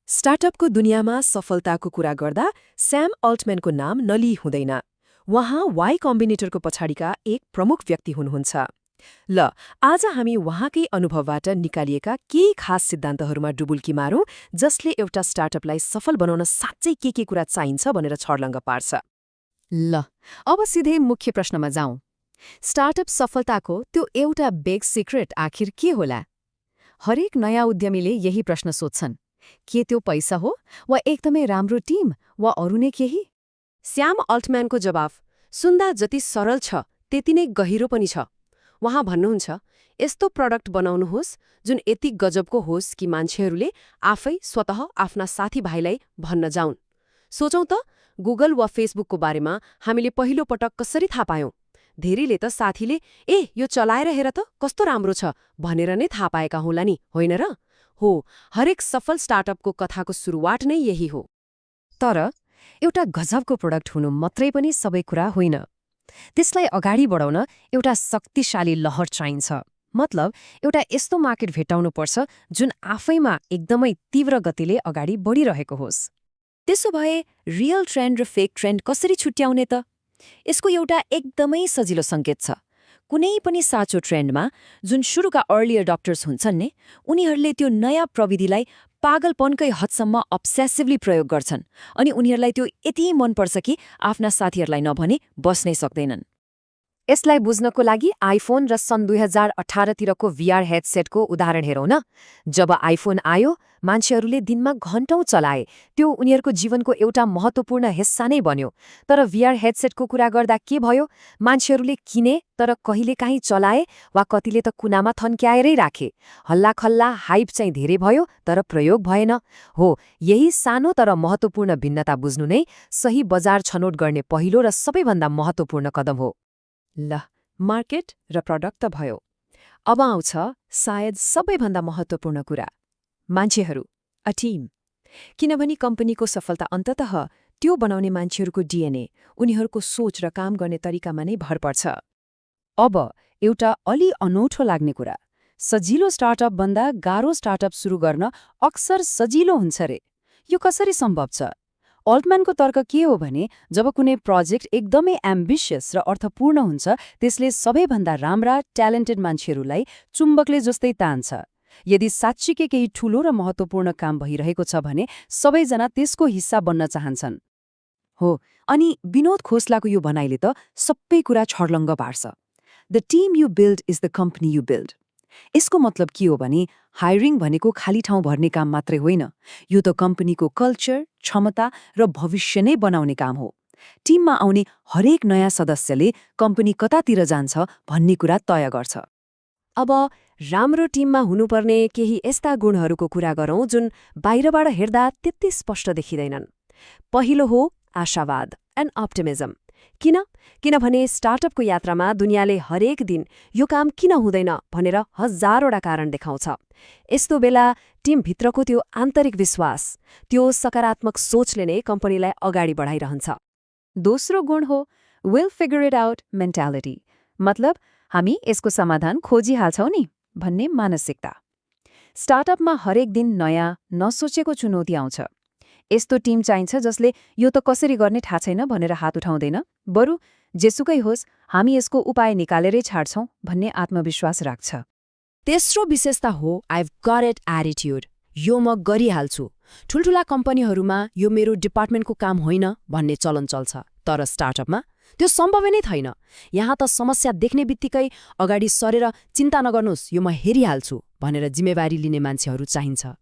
स्टार्टअपको दुनियाँमा सफलताको कुरा गर्दा स्याम अल्टम्यानको नाम नलिई हुँदैन। उहाँ वाई कम्बिनेटरको पछाडिका एक प्रमुख व्यक्ति हुनुहुन्छ। ल आज हामी उहाँकै अनुभवबाट निकालिएका केही खास सिद्धान्तहरूमा डुबुल्की मारौँ, जसले एउटा स्टार्टअपलाई सफल बनाउन साँच्चै के कुरा चाहिन्छ भनेर छर्लङ्ग पार्छ। ल अब सिधै मुख्य प्रश्नमा जाउँ। स्टार्टअप सफलताको त्यो एउटा बिग सिक्रेट आखिर के होला? हरेक नयाँ उद्यमीले यही प्रश्न सोध्छन्। के त्यो पैसा हो, वा एकदमै राम्रो टिम, वा अरू नै केही? स्याम अल्टम्यानको जवाफ सुन्दा जति सरल छ त्यति नै गहिरो पनि छ। उहाँ भन्नुहुन्छ, यस्तो प्रडक्ट बनाउनुहोस् जुन यति गजबको होस् कि मान्छेहरूले आफै स्वतः आफ्ना साथीभाइलाई भन्न जाउन्। सोचौँ त, गुगल वा फेसबुकको बारेमा हामीले पहिलो पटक कसरी थाहा पायौँ? धेरैले त साथीले यो चलाएर हेर त कस्तो राम्रो छ भनेर नै थाहा पाएका होला नि, होइन र? हो, हरेक सफल स्टार्टअपको कथाको सुरुवात नै यही हो। तर एउटा गजबको प्रोडक्ट हुनु मात्रै पनि सबै कुरा होइन। त्यसलाई अगाडि बढाउन एउटा शक्तिशाली लहर चाहिन्छ। मतलब एउटा यस्तो मार्केट भेट्टाउनुपर्छ जुन आफैमा एकदमै तीव्र गतिले अगाडि बढिरहेको होस्। त्यसो भए रियल ट्रेन्ड र फेक ट्रेन्ड कसरी छुट्याउने त? यसको एउटा एकदमै सजिलो सङ्केत छ। कुनै पनि साँचो ट्रेन्डमा जुन सुरुका अर्ली एडप्टर्स हुन्छन् नि, उनीहरूले त्यो नयाँ प्रविधिलाई पागलपनकै हदसम्म अब्सेसिभली प्रयोग गर्छन्, अनि उनीहरूलाई त्यो यति मनपर्छ कि आफ्ना साथीहरूलाई नभने बस्नै सक्दैनन्। यसलाई बुझ्नको लागि आइफोन र सन् 2018तिरको VR हेडसेटको उदाहरण हेरौँ न। जब आइफोन आयो, मान्छेहरूले दिनमा घण्टौं चलाए। त्यो उनीहरूको जीवनको एउटा महत्त्वपूर्ण हिस्सा नै बन्यो। तर VR हेडसेटको कुरा गर्दा के भयो? मान्छेहरूले किने, तर कहिलेकाहीँ चलाए, वा कतिले त कुनामा थन्क्याएरै राखे। हल्लाखल्ला हाइप चाहिँ धेरै भयो, तर प्रयोग भएन। हो, यही सानो तर महत्त्वपूर्ण भिन्नता बुझ्नु नै सही बजार छनौट गर्ने पहिलो र सबैभन्दा महत्त्वपूर्ण कदम हो। ल, मार्केट र प्रडक्ट त भयो। अब आउँछ सायद सबैभन्दा महत्त्वपूर्ण कुरा, मान्छेहरू, अ टिम। किनभने कम्पनीको सफलता अन्ततः त्यो बनाउने मान्छेहरूको DNA, उनीहरूको सोच र काम गर्ने तरिकामा नै भर पर्छ। अब एउटा अलि अनौठो लाग्ने कुरा, सजिलो स्टार्टअप भन्दा गाह्रो स्टार्टअप सुरु गर्न अक्सर सजिलो हुन्छ रे। यो कसरी सम्भव छ? अल्टम्यानको तर्क के हो भने, जब कुनै प्रोजेक्ट एकदमै एम्बिसियस र अर्थपूर्ण हुन्छ, त्यसले सबैभन्दा राम्रा ट्यालेन्टेड मान्छेहरूलाई चुम्बकले जस्तै तान्छ। यदि साँच्चीकै केही ठूलो र महत्त्वपूर्ण काम भइरहेको छ भने सबैजना त्यसको हिस्सा बन्न चाहन्छन्। हो, अनि विनोद खोसलाको यो भनाइले त सबै कुरा छर्लङ्ग पार्छ। The team you build is the company you build. यसको मतलब के हो भने, हायरिङ भनेको खाली ठाउँ भर्ने काम मात्रै होइन। यो त कम्पनीको कल्चर, क्षमता र भविष्य नै बनाउने काम हो। टिममा आउने हरेक नयाँ सदस्यले कम्पनी कतातिर जान्छ भन्ने कुरा तय गर्छ। अब राम्रो टिममा हुनुपर्ने केही यस्ता गुणहरूको कुरा गरौँ जुन बाहिरबाट हेर्दा त्यति स्पष्ट देखिँदैनन्। पहिलो हो आशावाद एन्ड अप्टिमिजम। किनभने स्टार्टअपको यात्रामा दुनियाँले हरेक दिन यो काम किन हुँदैन भनेर हजारवटा कारण देखाउँछ। यस्तो बेला टिमभित्रको त्यो आन्तरिक विश्वास, त्यो सकारात्मक सोचले नै कम्पनीलाई अगाडि बढाइरहन्छ। दोस्रो गुण हो will figure it out mentality. मतलब हामी यसको समाधान खोजिहाल्छौँ नि भन्ने मानसिकता। स्टार्टअपमा हरेक दिन नयाँ, नसोचेको चुनौती आउँछ। यस्तो टिम चाहिन्छ जसले यो त कसरी गर्ने थाहा छैन भनेर हात उठाउँदैन, बरु जेसुकै होस् हामी यसको उपाय निकालेरै छाड्छौँ भन्ने आत्मविश्वास राख्छ। तेस्रो विशेषता हो आइभ गट इट एटिट्युड। यो म गरिहाल्छु। ठुल्ठुला कम्पनीहरूमा यो मेरो डिपार्टमेन्टको काम होइन भन्ने चलन चल्छ, तर स्टार्टअपमा त्यो सम्भवै नै छैन। यहाँ त समस्या देख्ने बित्तिकै अगाडि सरेर चिन्ता नगर्नुहोस्, यो म हेरिहाल्छु भनेर जिम्मेवारी लिने मान्छेहरू चाहिन्छ।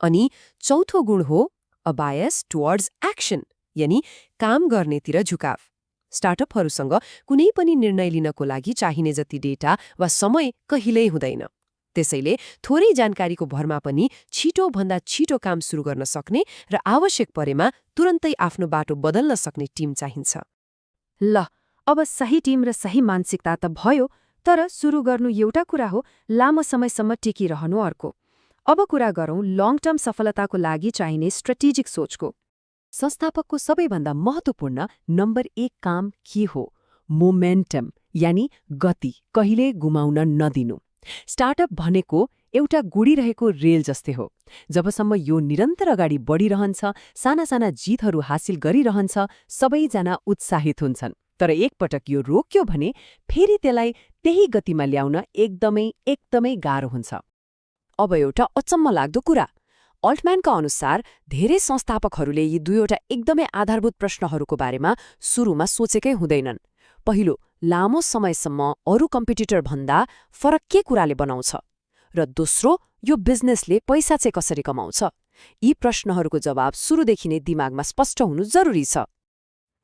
अनि चौथो गुण हो अ बायस टुवर्ड्स एक्सन, यानि काम गर्नेतिर झुकाव। स्टार्टअपहरूसँग कुनै पनि निर्णय लिनको लागि चाहिने जति डेटा वा समय कहिल्यै हुँदैन। त्यसैले थोरै जानकारीको भरमा पनि छिटोभन्दा छिटो काम सुरु गर्न सक्ने र आवश्यक परेमा तुरन्तै आफ्नो बाटो बदल्न सक्ने टिम चाहिन्छ। ल, अब सही टिम र सही मानसिकता त भयो, तर सुरु गर्नु एउटा कुरा हो, लामो समयसम्म टिकिरहनु अर्को। अब कुरा गरौँ लङ टर्म सफलताको लागि चाहिने स्ट्रेटेजिक सोचको। संस्थापकको सबैभन्दा महत्त्वपूर्ण नम्बर 1 काम के हो? मोमेन्टम, यानि गति कहिले गुमाउन नदिनु। स्टार्टअप भनेको एउटा गुडिरहेको रेल जस्तै हो। जबसम्म यो निरन्तर अगाडि बढिरहन्छ, साना साना जितहरू हासिल गरिरहन्छ, सबैजना उत्साहित हुन्छन्। तर एकपटक यो रोक्यो भने फेरि त्यसलाई त्यही गतिमा ल्याउन एकदमै गाह्रो हुन्छ। अब एउटा अचम्म लाग्दो कुरा, अल्टम्यानका अनुसार धेरै संस्थापकहरूले यी दुईवटा एकदमै आधारभूत प्रश्नहरूको बारेमा सुरुमा सोचेकै हुँदैनन्। पहिलो, लामो समयसम्म अरू कम्पिटिटर भन्दा फरक के कुराले बनाउँछ, र दोस्रो, यो बिजनेसले पैसा चाहिँ कसरी कमाउँछ। यी प्रश्नहरूको जवाब सुरुदेखि नै दिमागमा स्पष्ट हुनु जरुरी छ।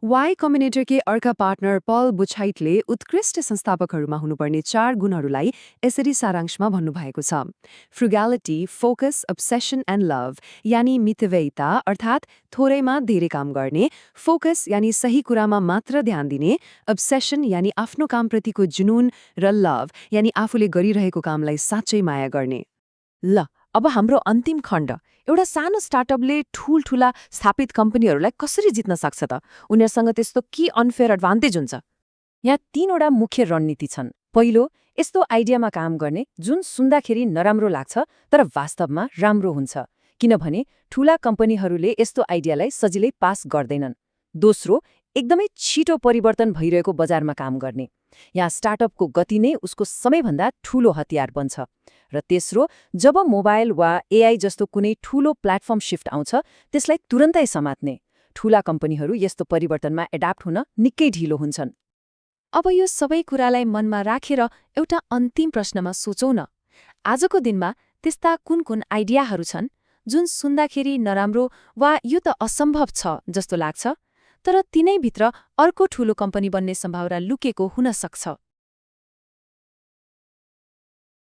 वाई कम्बिनेटरकी अर्का पार्टनर पल बुछाइटले उत्कृष्ट संस्थापकहरूमा हुनुपर्ने 4 गुणहरूलाई यसरी सारांशमा भन्नुभएको छ। फ्रुगालिटी, फोकस, अब्सेसन एन्ड लभ, यानि मितव्ययिता अर्थात् थोरैमा धेरै काम गर्ने, फोकस यानि सही कुरामा मात्र ध्यान दिने, अब्सेसन यानि आफ्नो कामप्रतिको जुनून, र लभ यानि आफूले गरिरहेको कामलाई साँच्चै माया गर्ने। ल, अब हाम्रो अन्तिम खण्ड, एउटा सानो स्टार्टअपले ठूल्ठूला स्थापित कम्पनीहरूलाई कसरी जित्न सक्छ त? उनीहरूसँग त्यस्तो के अनफेयर एडभान्टेज हुन्छ? यहाँ 3वटा मुख्य रणनीति छन्। पहिलो, यस्तो आइडियामा काम गर्ने जुन सुन्दाखेरि नराम्रो लाग्छ तर वास्तवमा राम्रो हुन्छ, किनभने ठूला कम्पनीहरूले यस्तो आइडियालाई सजिलै पास गर्दैनन्। दोस्रो, एकदमै छिटो परिवर्तन भइरहेको बजारमा काम गर्ने। यहाँ स्टार्टअपको गति नै उसको सबैभन्दा ठूलो हतियार बन्छ। र तेस्रो, जब मोबाइल वा एआई जस्तो कुनै ठूलो प्लेटफर्म शिफ्ट आउँछ त्यसलाई तुरन्तै समात्ने। ठूला कम्पनीहरू यस्तो परिवर्तनमा एडाप्ट हुन निकै ढिलो हुन्छन्। अब यो सबै कुरालाई मनमा राखेर एउटा अन्तिम प्रश्नमा सोचौँ न। आजको दिनमा त्यस्ता कुन आइडियाहरू छन् जुन सुन्दाखेरि नराम्रो वा यो त असम्भव छ जस्तो लाग्छ, तर तिनैभित्र अर्को ठूलो कम्पनी बन्ने सम्भावना लुकेको हुन सक्छ?